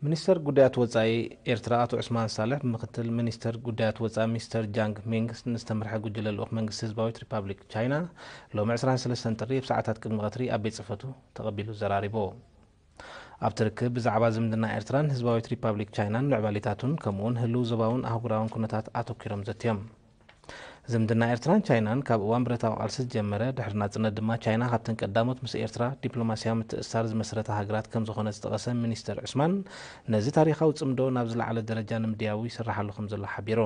ሚኒስተር ጉዳያት ወጻኢ ኤርትራ ኣቶ ዑስማን ሳልሕ ብምክትል ሚኒስተር ጉዳያት ወጻኢ ሚስተር ጃንግ ሚንግ ንዝተመርሐ ጉጅለ ልኡኽ መንግስቲ ህዝባዊት ሪፓብሊክ ቻይና ሎሚ ዕስራን ሰለስተን ጥሪ ኣብ ሰዓታት ቅድሚ ቀትሪ ኣብ ቤት ጽሕፈቱ ተቐቢሉ ዘራሪቦ። ኣብቲ ርክብ ብዛዕባ ዝምድና ኤርትራን ህዝባዊት ሪፓብሊክ ቻይናን ምዕባሊታቱን ከምኡውን ህልው ዞባውን ኣህጉራውን ኩነታት ኣተኲሮም ዘትዮም። ዝምድና ኤርትራን ቻይናን ካብ እዋን ብረታዊ ቃልሲ ዝጀመረ፣ ድሕሪ ናጽነት ድማ ቻይና ካብተን ቀዳሞት ምስ ኤርትራ ዲፕሎማስያዊ ምትእስሳር ዝመስረታ ሃገራት ከም ዝኾነ ዝጠቐሰ ሚኒስተር ዑስማን፣ ነዚ ታሪኻዊ ጽምዶ ናብ ዝለዓለ ደረጃ ንምድያቡ ይስራሓሉ ከም ዘሎ ሓቢሩ።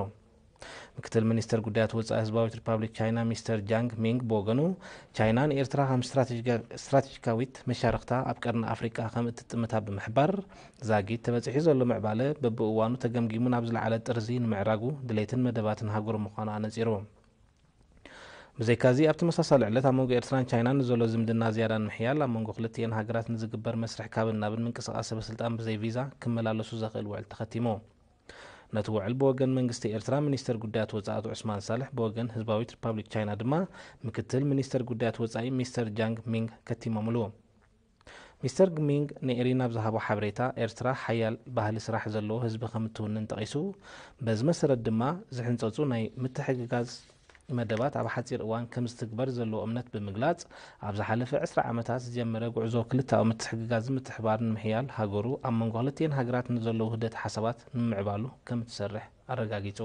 ምክትል ሚኒስተር ጉዳያት ወጻኢ ህዝባዊት ሪፓብሊክ ቻይና ሚስተር ጃንግ ሚንግ ብወገኑ፣ ቻይና ንኤርትራ ከም ስትራቴጂካ- ስትራቴጂካዊት መሻርኽታ ኣብ ቀርኒ ኣፍሪቃ ከም እትጥምታ ብምሕባር፣ ዛጊት ተበጺሑ ዘሎ ምዕባለ በብእዋኑ ተገምጊሙ ናብ ዝለዓለ ጥርዚ ንምዕራጉ ድሌትን መደባትን ሃገሩ ምዃኑ ኣነጺሩ። ብዘይካዚ ኣብ ተመሳሳሊ ዕለት ኣብ መንጎ ኤርትራን ቻይናን ንዘሎ ዝምድና ዝያዳ ንምሕያል ኣብ መንጎ ክልቲኤን ሃገራት ንዝግበር መስርሕ ካብን ናብን ምንቅስቓስ ሰበስልጣን ብዘይ ቪዛ ክመላለሱ ዘኽእል ውዕል ተኸቲሙ። ነቲ ውዕል ብወገን መንግስቲ ኤርትራ ሚኒስተር ጉዳያት ወጻኢ ኣቶ ዑስማን ሳልሕ፣ ብወገን ህዝባዊት ሪፓብሊክ ቻይና ድማ ምክትል ሚኒስተር ጉዳያት ወጻኢ ሚስተር ጃንግ ሚንግ ከቲሞምሉ። ሚስተር ሚንግ ንኤሪና ኣብ ዝሃቦ ሓበሬታ፣ ኤርትራ ሓያል ባህሊ ስራሕ ዘለዎ ህዝቢ ከም እትውንን ጠቒሱ፣ በዚ መሰረት ድማ ዝሕንጸጹ ናይ ምትሕግጋዝ መደባት ኣብ ሓጺር እዋን ከም ዝትግበር ዘለዎ እምነት ብምግላጽ፣ ኣብ ዝሓለፈ ዕስራ ዓመታት ዝጀመረ ጉዕዞ ክልተኣዊ ምትሕግጋዝን ምትሕባርን ንምሕያል ሃገሩ ኣብ መንጎ ክልቲኤን ሃገራት ንዘሎ ውህደት ሓሳባት ንምምዕባሉ ከም እትሰርሕ ኣረጋጊጹ።